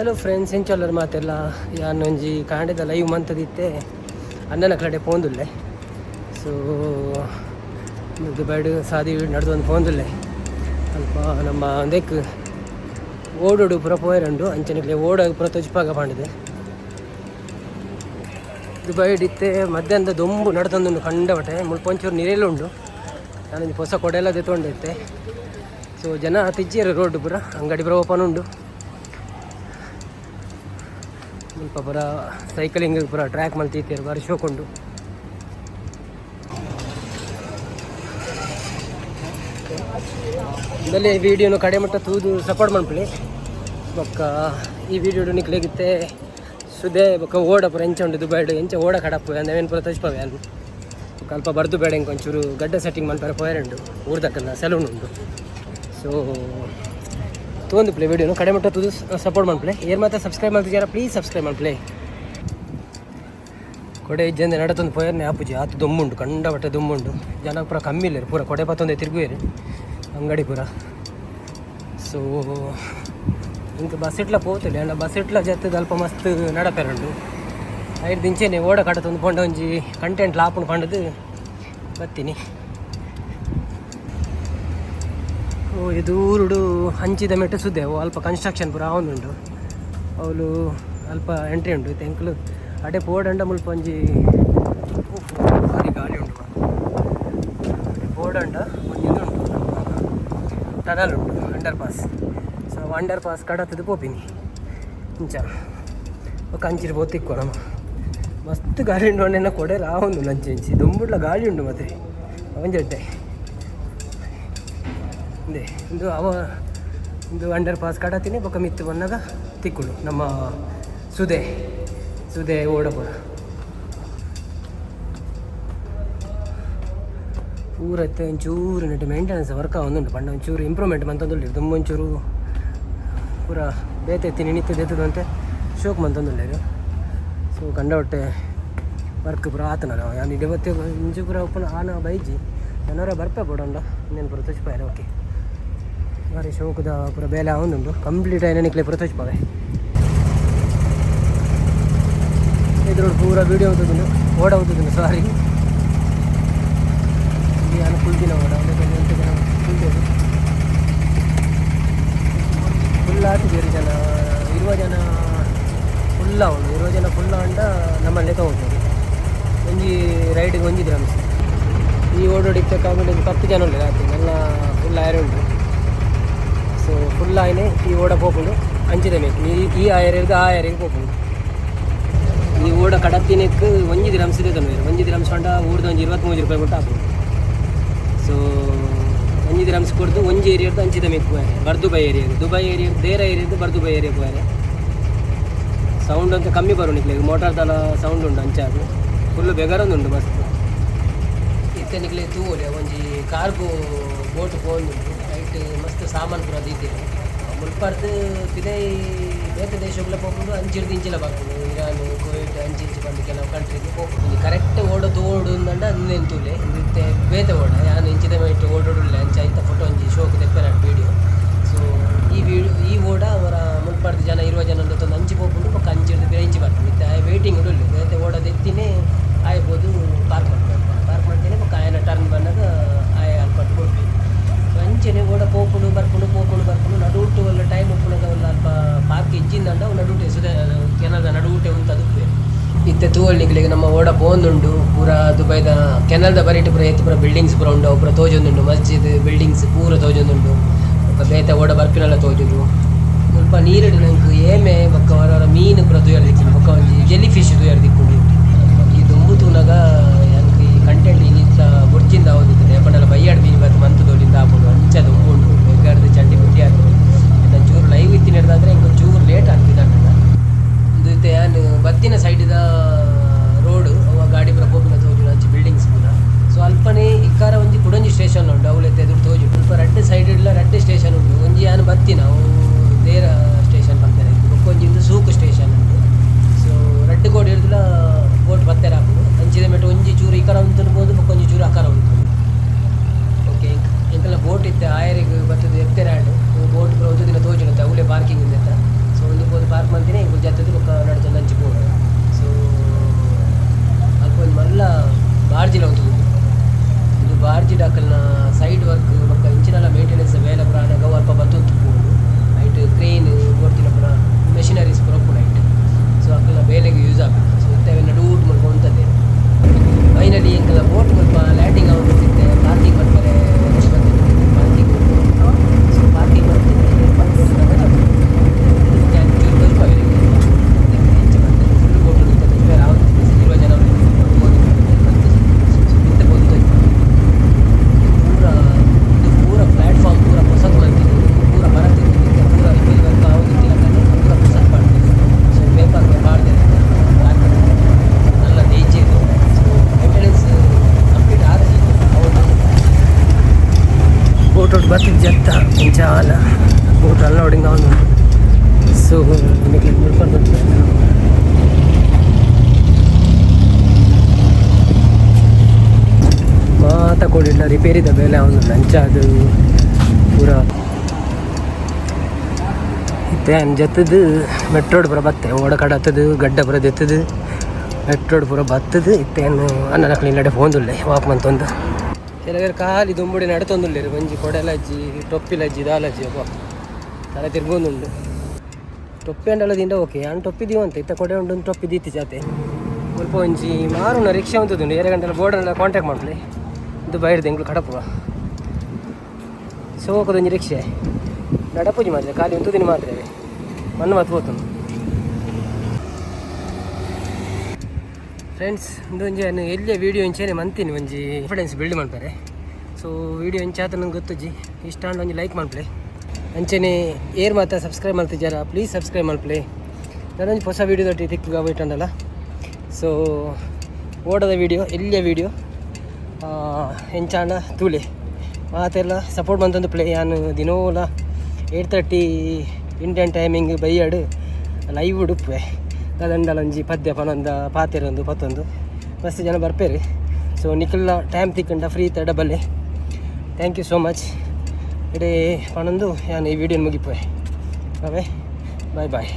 Hello friends, ಎಂಚೊಲ್ಲರ್ ಮಾತೆಲ್ಲ? ಯಾನ್ ಒಂಜಿ ಕಾಂಡೆದ ಲೈವ್ ಮಂತದಿತ್ತೆ. ಅಣ್ಣನ ಕಡೆ ಪೋಂದುಲ್ಲೆ. ಸೊ ದುಬೈಡ್ ಸಾದಿ ನಡ್ದೊಂದು ಪೋಂದುಲ್ಲೆ. ಅಲ್ಪ ನಮ್ಮ ಒಂದೆಕ್ ಓಡೋಡು ಪೂರ ಪೋಯರುಂಡು. ಅಂಚನೆ ಓಡ ಪೂರ ತೊಜಿಪಾಗ ಪಂಡಿದೆ. ದುಬೈಡ್ ಇತ್ತೆ ಮಧ್ಯಾಹ್ನದ ದೊಂಬು ನಡ್ತೊಂದುಂಡು ಕಂಡಪಟ್ಟೆ. ಮುಲ್ಪ ಒಂಚೂರು ನಿರೆಲುಂಡು. ನಾನೊಂಜಿ ಪೊಸ ಕೊಡೆಲ್ಲ ದೆತ್ತೊಂಡಿತ್ತೆ. ಸೊ ಜನ ತಿಜ್ಜಿಯರು, ರೋಡ್ ಪೂರ ಅಂಗಡಿ ಪೂರ ಓಪನ್ ಉಂಡು. ಮುಲ್ಪ ಪೂರ ಸೈಕಲಿಂಗ್ ಪೂರ ಟ್ರ್ಯಾಕ್ ಮಲ್ತಿತ್ತೆರ್, ಬಾರಿ ಶೋಕುಂಡು. ಇಂದಲೇ ವಿಡಿಯೋನು ಕಡೆ ಮಟ್ಟ ತೂದು ಸಪೋರ್ಟ್ ಮನ್ಪುಲೆ. ಬೊಕ್ಕ ಈ ವಿಡಿಯೋಡು ನಿಕ್ಲೆಗಿತ್ತೆ ಸುದೆ ಬೊಕ್ಕ ಓಡ ಪೂರ ಎಂಚ ಉಂಡು, ದುಬೈಡ್ ಎಂಚ ಓಡ ಕಡಪು ಅಂದ್ ಪೂರ ತೋಜಿಪಾವೆ ಯಾನ್. ಬೊಕ್ಕ ಅಲ್ಪ ಬರ್ದು ಬೇಡ, ಇಂಕ್ ಒಂಚೂರು ಗಡ್ಡೆ ಸೆಟ್ಟಿಂಗ್ ಮನ್ಪರೆ ಪೋಯೆರುಂಡು. ಊರ್ದಕ್ಕಲ್ನ ಸೆಲೂನ್ ಉಂಡು. ಸೊ ತೂವೊಂದುಪ್ಪುಲೆ, ವಿಡಿಯೋನು ಕಡೆ ಮಟ್ಟ ತೂದು ಸಪೋರ್ಟ್ ಮನ್ಪುಲೆ. ಏರ್ ಮಾತ ಸಬ್ಸ್ಕ್ರೈಬ್ ಮಲ್ತಿಜಾರ, ಪ್ಲೀಸ್ ಸಬ್ಸ್ಕ್ರೈಬ್ ಮನ್ಪುಲೆ. ಕೊಡೆ ಇಜ್ಜಂದೆ ನಡತೊಂದು ಪೋಯರ್ನೆ ಆಪುಜಿ, ಆತು ದೊಂಬುಂಡು, ಕಂಡಪಟ್ಟೆ ದೊಂಬುಂಡು. ಜನ ಪೂರ ಕಮ್ಮಿ ಇಲ್ಲೆರ್, ಪೂರ ಕೊಡೆ ಪತ್ತೊಂದೆ ತಿರುಗುವೆರ್ ಅಂಗಡಿ ಪೂರ. ಸೊ ಇಂಕ್ ಬಸ್ ಇಟ್ಲ ಪೋತುಲೆ ಅಂಡ ಬಸ್ ಇಟ್ಲ ಜತ್ತದ ಅಲ್ಪ ಮಸ್ತ್ ನಡಪೆರುಂಡು. ಐರ್ದ್ ಇಂಚೆನೆ ಓಡ ಕಡತೊಂದು ಪೋಂಡ ಒಂಜಿ ಕಂಟೆಂಟ್ ಲಾಪುಂಡು ಪಂಡದು ಬತ್ತೀನಿ. ಓ, ದೂರುಡು ಹಂಚಿದ ಮೆಟ್ಟು ಸುದ್ದೆ. ಓ, ಅಲ್ಪ ಕನ್ಸ್ಟ್ರಕ್ಷನ್ ಪೂರ ಆವೊಂದುಂಡು. ಅವ್ಲು ಅಲ್ಪ ಎಂಟ್ರಿ ಉಂಡು. ಇತ್ತೆ ಎಂಕುಲು ಅಡೆ ಪೋಡಂಡ ಮುಲ್ಪ ಒಂಜಿ ಭಾರಿ ಗಾಳಿ ಉಂಡು. ಅಡೆ ಪೋಡಂಡ ಒಂಜಿ ಉಂಡು, ಟನಲ್ ಉಂಡು, ಅಂಡರ್ ಪಾಸ್. ಸೊ ಅಂಡರ್ ಪಾಸ್ ಕಡತದ ಪೋಪಿನಿ ಇಂಚ. ಬೊಕ್ಕ ಅಂಚಿಡ್ ಪೋತಿಕ್ಕೋ ನಮ. ಮಸ್ತ್ ಗಾಳಿ ಉಂಡು. ಅಣ್ಣನ ಕೊಡೆ ರಾವೊಂದುಂಡು. ಅಂಚೆ ಇಂಚಿ ದೊಂಬುಡ್ಲ ಗಾಳಿ ಉಂಡು. ಮತ್ತೆ ಒಂಜೆಡ್ಡೆ ಇಂದೆ ಇಂದು ಅವ ಇಂದು ಅಂಡರ್ ಪಾಸ್ ಕಡತೀನಿ. ಬೊಕ್ಕ ಮಿತ್ತು ಬನ್ನಗ ತಿಕ್ಕುಂಡು ನಮ್ಮ ಸುದೆ, ಸುದೆ ಓಡ ಪೂರ. ಪೂರ ಇತ್ತೆ ಒಂಚೂರು ನೆಟ್ ಮೇಂಟೆನೆನ್ಸ್ ವರ್ಕ್ ಆವೊಂದುಂಡು. ಪಂಡ ಒಂಚೂರು ಇಂಪ್ರೂವ್ಮೆಂಟ್ ಮಂತೊಂದುಲ್ಲೆರ್. ದುಂಬು ಒಂಚೂರು ಪೂರ ಬೇತೆ ಇತ್ತಿನಿ, ಇನಿತ್ತೆ ದೆತ್ತದಂತೆ ಶೋಕ್ ಮಂತೊಂದುಲ್ಲೆರ್. ಸೊ ಕಂಡಪಟ್ಟೆ ವರ್ಕ್ ಪೂರ ಆತನಲ್ಲ. ಯಾನ್ ಇಡೆ ಬತ್ತೆ ಇಂಚಿ ಪೂರ ಉಪ್ಪುನ ಆನ ಬೈಜಿ ಜನರ ಬರ್ಪೆ ಬೋಡಂಡ ಇನ್ನೇನು ಪೂರ ತೋಜಿಪಾಯೆರೆ. ಓಕೆ, ಬಾರಿ ಶೋಕುದ ಪೂರ ಬೇಲೆ ಆವೊಂದುಂಡು. ಕಂಪ್ಲೀಟ್ ಆಯಿನ ನಿಕ್ಲೆ ಪೂರ ತೋಜಿಪಾವೆ. ಎದುರುಡು ಪೂರ ವೀಡಿಯೋ ಉಂತುದುಂಡು, ಓಡ ಉಂತುದುಂಡು. ಸಾರಿ, ಇಲ್ಲಿ ಯಾನ್ ಕುಲ್ದಿನ ಓಡ. ಒಂತೆ ಒಂತೆ ಜನ ಕುಲ್ದೆರ್. ಫುಲ್ ಆತಿಜೆರ್ ಜನ, 20 ಜನ ಫುಲ್ ಆವೊಡು. 20 ಜನ ಫುಲ್ ಆಂಡ ನಮ್ಮಲ್ಲೇ ತಗೋಬೋದು. ಒಂಜಿ ರೈಡಿಗೆ ಒಂಜಿ ದಿರಮ್ಸ್. ಈ ಓಡೋಡಿ ಇತ್ತೆ ಕಾಮಿಡಿ ಒಂಜಿ 10 ಜನ ಉಲ್ಲೆರ್, ಆತೆ. ಎಲ್ಲ ಫುಲ್ ಆಯೆರೆ ಉಂಡು. ಸೊ ಫುಲ್ ಆಯ್ನೆ ಈ ಓಡ ಪೋಪುಂಡು ಅಂಚಿದ ಮೇಕ್. ಈ ಈ ಆಯರೆರ್ದ್ ಆ ಆಯರೆಗ್ ಪೋಪುಂಡು. ಈ ಓಡ ಕಡತ್ತಿನೆಕ್ 1 ದಿರಮ್ಸ್ ದೆತೊನುವೆರ್. 1 ದಿರಮ್ಸ್ ಪಂಡ ಊರ್ದ ಒಂಜಿ 23 ರೂಪಾಯಿ ಮುಟ್ಟ ಆಪುಂಡು. ಸೊ 1 ದಿರಮ್ಸ್ ಕೊರ್ದು ಒಂಜಿ ಏರಿಯಾರ್ದು ಅಂಚಿದ ಮೇಕ್ ಪೋಯೆರೆ, ಬರ್ದುಬೈ ಏರಿಯಾಗ್. ದುಬೈ ಏರಿಯಾ, ದೇರ ಏರಿಯಾದ ಬರ್ದುಬೈ ಏರಿಯಾ ಪೋಯೆರೆ. ಸೌಂಡ್ ಅಂತ ಕಮ್ಮಿ ಬರು ನಿಕ್ಲೆಗ್, ಮೋಟಾರ್ ದಾಲ ಸೌಂಡ್ ಉಂಡು. ಅಂಚಾದ್ ಫುಲ್ ಬೆಗರೊಂದುಂಡು ಮಸ್ತ್. ಇತ್ತೆ ನಿಕ್ಲೆ ತೂವೊಲಿ, ಒಂಜಿ ಕಾರ್ಗೋ ಬೋಟ್ ಪೋವೊಂದುಂಡು. ಐಟ್ ಮಸ್ತ್ ಸಾಮಾನು ಪೂರ ದೀತೆರ್. ಮುಲ್ಪರ್ದ್ ಪಿದಯಿ ಬೇತೆ ದೇಶಗ್ಲ ಪೋಪುಂಡು, ಅಂಚಿರ್ದು ಇಂಚಿಲ ಬರ್ಪುಂಡು. ಇರಾನ್, ಕುವೈಟ್, ಅಂಚಿ ಇಂಚಿ ಪಂದ್ ಕೆಲವು ಕಂಟ್ರಿಗೆ ಪೋಪುಂಡು. ಕರೆಕ್ಟ್ ಓಡ ತೂವೊಡು ಅಂದಂಡ ಇಂದೆನ್ ತೂಲೆ. ಇಂದು ಇತ್ತೆ ಬೇತೆ ಓಡ. ಯಾನ್ ಇಂಚಿದ ಮೈಟ್ ಓಡೋಡುಲ್ಲೆ. ಅಂಚ ಐತ ಫೋಟೋ ಒಂಜಿ ಶೋಕು ದೆಪ್ಪೆರೆ ವೀಡಿಯೋ. ಸೊ ಈ ವೀಡಿಯೋ, ಈ ಓಡ ಅವರ ಮುಲ್ಪರ್ದ್ ಜನ 20 ಜನ ದೆತ್ತೊಂದು ಅಂಚಿ ಪೋಪುಂಡು. ಬೊಕ್ಕ ಅಂಚಿರ್ದು ಪಿರ ಇಂಚಿ ಬರ್ಪುಂಡು. ಇತ್ತೆ ಆಯೆ ವೇಟಿಂಗ್ ಉಲ್ಲೆ. ಬೇತೆ ಓಡ ದೆತ್ತಿನೇ ಆಯೆ ಪೋದು ಪಾರ್ಕ್ ಮಲ್ಪುವೆ. ಪಾರ್ಕ್ ಮಲ್ತಿನೇ ಬೊಕ್ಕ ಆಯನ ಟರ್ನ್ ಬನ್ನಗ ಆಯೆ ಅಲ್ಪ ಪೋಪೆ. ಸೊ ಅಂಚೆನೆ ಓಡ ಪೋಪುಂಡು ಬರ್ಪುಂಡು, ಪೋಪುಂಡು ಬರ್ಪುಂಡು. ನಡುಟು ಒಲ್ಲ ಟೈಮ್ ಉಪ್ಪುನಗ ಒಲ್ಲ ಅಲ್ಪ ಪಾರ್ಕ್ ಇಜ್ಜಿಂದಂಡ ಅವು ನಡುಟೆ ಸುದೆ ಕೆನಲ್ದ ನಡುಟೆ ಉಂತದು ಉಪ್ಪುವೆರ್. ಇತ್ತೆ ತೂವೊಲಿ ನಿಕ್ಲೆಗ್, ನಮ್ಮ ಓಡ ಪೋವೊಂದುಂಡು. ಪೂರ ದುಬೈದ ಕೆನಲ್ದ ಬರಿಟ್ ಪೂರ ಏತ್ ಪೂರ ಬಿಲ್ಡಿಂಗ್ಸ್ ಪೂರ ಉಂಡು, ಅವು ಪೂರ ತೋಜೊಂದುಂಡು. ಮಸ್ಜಿದ್, ಬಿಲ್ಡಿಂಗ್ಸ್ ಪೂರ ತೋಜೊಂದುಂಡು. ಬೊಕ್ಕ ಬೇತೆ ಓಡ ಬರ್ಪಿನಲ ತೋಜುಂಡು. ಮುಲ್ಪ ನೀರುಡು ನಂಕ್ ಏಮೆ ಬೊಕ್ಕ ವರ ವರ ಮೀನು ಪೂರ ತೂಯೆರೆ ತಿಕ್ಕುಂಡು. ಬೊಕ್ಕ ಒಂಜಿ ಜೆಲ್ಲಿ ಫಿಶ್ ತೂಯೆರೆ ತಿಕ್ಕುಂಡು. ಈ ದೊಂಬು ತೂನಗ ಯಾನ್ಕ್ ಈ ಕಂಟೆಂಟ್ ಇನಿತ್ತ ಬೊಡ್ಚಿಂದ ಆವೊಂದಿತ್ತುಂಡು. ಏಪಂಡಲ ಬಯ್ಯಾಡ್ ಮೀನು ಬತ್ತ್ ಮಂತ್ ದೊಲಿಂದ ಆಪುಂಡು. ಅಂಚ ದೊಂಬು ಉಂಡು. ಬೆಗಾರ್ದ್ ಚಂಡಿ ಬುದ್ಧಿ ಆತುಂಡು. ಚೂರು ಲೈವ್ ಇತ್ತಿನೆಡ್ದಾದ್ರೆ ಎಂಕ್ ಚೂರು ಲೇಟ್ ಆಂಡ್. ಇಂದು ಇತ್ತೆ ಯಾನ್ ಬತ್ತಿನ ಸೈಡ್ದ ರೋಡ್. ಅವ ಗಾಡಿ ಪೂರ ಪೋಪಿನ ತೋಜುಂಡು. ಅಂಚಿ ಬಿಲ್ಡಿಂಗ್ಸ್ ಪೂರ. ಸೊ ಅಲ್ಪನೆ ಇಕ್ಕಾರ ಒಂಜಿ ಕುಡೊಂಜಿ ಸ್ಟೇಷನ್ ಉಂಡು. ಅವ್ಲು ಇತ್ತೆ ಎದುರು ತೋಜುಂಡು. ಅಲ್ಪ ರಡ್ಡ್ ಸೈಡ್ ಡ್ಲ ರಡ್ಡ್ ಸ್ಟೇಷನ್ ಉಂಡು. ಒಂಜಿ ಯಾನ್ ಬತ್ತಿನ ಅವು ದೇರ ಸ್ಟೇಷನ್ ಪನ್ಪೆರ್. ಬೊಕ್ಕ ಒಂಜಿ ಇಂದು ಸೂಕ್ ಸ್ಟೇಷನ್ ಉಂಡು. ಸೊ ರಡ್ಡ್ ಕೋಡಿ ಹಿಡ್ದುಲ ಬೋಟ್ ಪತ್ತೆರೆ ಆಪುಂಡು. ಅಂಚಿದ ಮೆಟ್ ಒಂಜಿ ಚೂರು ಇಕರ ಉಂತುಂಡು ಪೋದು, ಬೊಕ್ಕ ಒಂಜಿ ಚೂರು ಅಕರ ಉಂತುಂಡು. ಓಕೆ, ಎಂಕಲ್ನ ಬೋಟ್ ಇತ್ತೆ ಆಯರಿಗೆ ಬತ್ತದು ಎತ್ತೆರೆ ಆಂಡ್. ಬೋಟ್ ಪೂರ ಒಂಜಿ ದಿನ ತೋಜುಂಡು. ಅವುಲೆ ಪಾರ್ಕಿಂಗ್ ಇಂದೆತ್ತ. ಸೊ ಒಂದು ಬತ್ತು ಜತ್ತ ಇಂಚಾಲ ಬೋಟ್ ಅನ್ಲೋಡಿಂಗ್ ಆವೊಂದುಂಡು. ಸೊ ನಿಕ್ಲೆಗ್ ಮುಲ್ಪ. ಮಾತ ಕೊಡಿಡ್ಲ ರಿಪೇರಿದ ಬೇಲೆ ಆವೊಂದುಂಡು. ಅಂಚಾದ್ ಪೂರ ಇತ್ತೆ ಯಾನ್ ಜತ್ತುದು ಮೆಟ್ರೋಡ್ ಪೂರ ಬತ್ತೆ. ಓಡ ಕಡತದು ಗಡ್ಡ ಪೂರ ದೆತ್ತದು ಮೆಟ್ರೋಡ್ ಪೂರ ಬತ್ತದು. ಇತ್ತೆ ಯಾನ್ ಅಣ್ಣನಕ್ಲೆ ಇಲ್ಲಡೆ ಪೋಂದುಲ್ಲೆ ವಾಕ್ ಮಂತೊಂದು. ಕೆಲವೆರ್ ಖಾಲಿ ದುಂಬುಡಿ ನಡತೊಂದುಲ್ಲೆರ್. ಒಂಜಿ ಕೊಡಲಜ್ಜಿ, ಟೊಪ್ಪಿಲಜ್ಜಿ, ದಾಲಜ್ಜಿ. ಅಬ್ಬಾ, ತಲೆ ತಿರ್ಗೊಂದುಂಡು. ಟೊಪ್ಪಿ ಅಂಡಲ ದಿಂಡ ಓಕೆ, ಯಾನ್ ಟೊಪ್ಪಿ ದೀವಂತೆ ಇತ್ತೆ. ಕೊಡೆ ಉಂಡು, ಟೊಪ್ಪಿ ದೀತಿ ಜಾತೆ. ಮುಲ್ಪ ಒಂಜಿ ಮಾರುನ ರಿಕ್ಷಾ ಉಂತುದುಂಡು. ಏರೆ ಗಂಟೆಲ ಬೋಡಂಡ ಕಾಂಟ್ಯಾಕ್ಟ್ ಮಲ್ಪುಲೆ. ಇದು ಬೈರ್ದ ಎಂಕ್ಲು ಕಡಪುವ. ಸೋಕದ ಒಂಜಿ ರಿಕ್ಷೆ ನಡಪುಜಿ ಮಾತ್ರ, ಖಾಲಿ ಉಂತುದಿನಿ ಮಾತ್ರ. ಮಣ್ಣು ಮತ್ ಪೋತುಂಡು. ಫ್ರೆಂಡ್ಸ್, ಉಂದೊಂಜಿ ಯಾನ್ ಎಲ್ಯ ವೀಡಿಯೋ ಇಂಚೆನೆ ಮಂತೀನಿ, ಒಂಜಿ ಕಾನ್ಫಿಡೆನ್ಸ್ ಬಿಲ್ಡ್ ಮಲ್ಪರೆ. ಸೊ ವೀಡಿಯೋ ಇಂಚಾತ ನಂಗೆ ಗೊತ್ತುಜ್ಜಿ. ಇಷ್ಟ ಆಂಡ ಒಂಜಿ ಲೈಕ್ ಮಲ್ಪಲೆ. ಅಂಚೆನೆ ಏರ್ ಮಾತ ಸಬ್ಸ್ಕ್ರೈಬ್ ಮಲ್ತಿಜಾರ, ಪ್ಲೀಸ್ ಸಬ್ಸ್ಕ್ರೈಬ್ ಮಲ್ಪಲೆ. ನಾನೊಂಜಿ ಹೊಸ ವೀಡಿಯೋದೊಟ್ಟಿಗೆ ತಿಕ್ಕುಗ ವೈಟಂಡಲ. ಸೊ ಓಡದ ವೀಡಿಯೋ, ಎಲ್ಯ ವೀಡಿಯೋ ಎಂಚಾಂಡ ತೂಲೆ. ಮಾತೆಲ್ಲ ಸಪೋರ್ಟ್ ಮಂತೊಂದು ಪ್ಲೇ. ಯಾನ್ ದಿನೋಲ 8:30 ಇಂಡಿಯನ್ ಟೈಮಿಂಗ್ ಬೈಯಡ್ ಲೈವ್ ಉಡುಪುವೆ. ದಾದಂಡಲ ಒಂಜಿ ಪದ್ಯ ಪನೊಂದ, ಪಾತೆರೊಂದು ಪತ್ತೊಂದು ಮಸ್ತ್ ಜನ ಬರ್ಪೇರು. ಸೊ ನಿಕುಲ್ಲ ಟೈಮ್ ತಿಕ್ಕಂಡ, ಫ್ರೀ ಇತ್ತಡ ಬಲ್ಲೆ. Thank you so much. ಇಡೇ ಪನೊಂದು ಯಾನ್ ಈ ವಿಡಿಯೋ ಮುಗಿಪುವೆ. ಅವೇ, ಬಾಯ್ ಬಾಯ್.